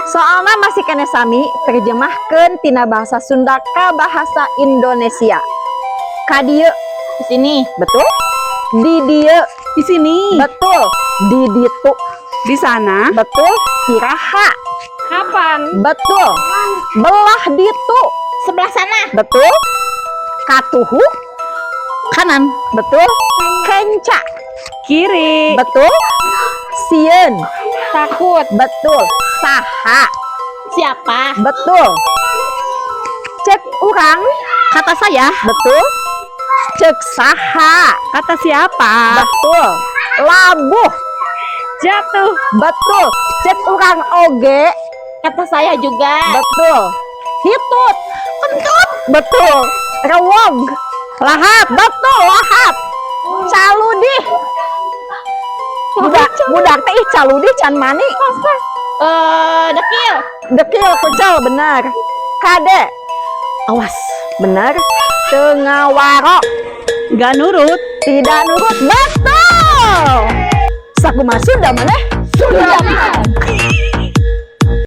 Soalna masih keneh sami, terjemahkeun tina bahasa Sunda ka bahasa Indonesia. Ka dieu. Di sini. Betul. Di dieu. Di sini. Betul. Di ditu. Di sana. Betul. Iraha. Kapan? Betul. Belah ditu. Sebelah sana. Betul. Katuhu. Kanan. Betul. Kenca. Kiri. Betul. Sieun. Takut. Betul. Saha. Siapa? Betul. Cek urang. Kata saya. Betul. Cek saha. Kata siapa? Betul. Labuh. Jatuh. Betul. Cek urang oge. Kata saya juga. Betul. Hitut. Kentut. Betul. Rewog. Lahap. Betul, lahap. Caludih. Budak, budak teh ih, caludih can mani. Eh, dekil. Dekil, kucel, benar. Kade. Awas. Benar. Teu ngawaro. Gak nurut. Tidak nurut. Betul. Sakumaha Sunda maneh?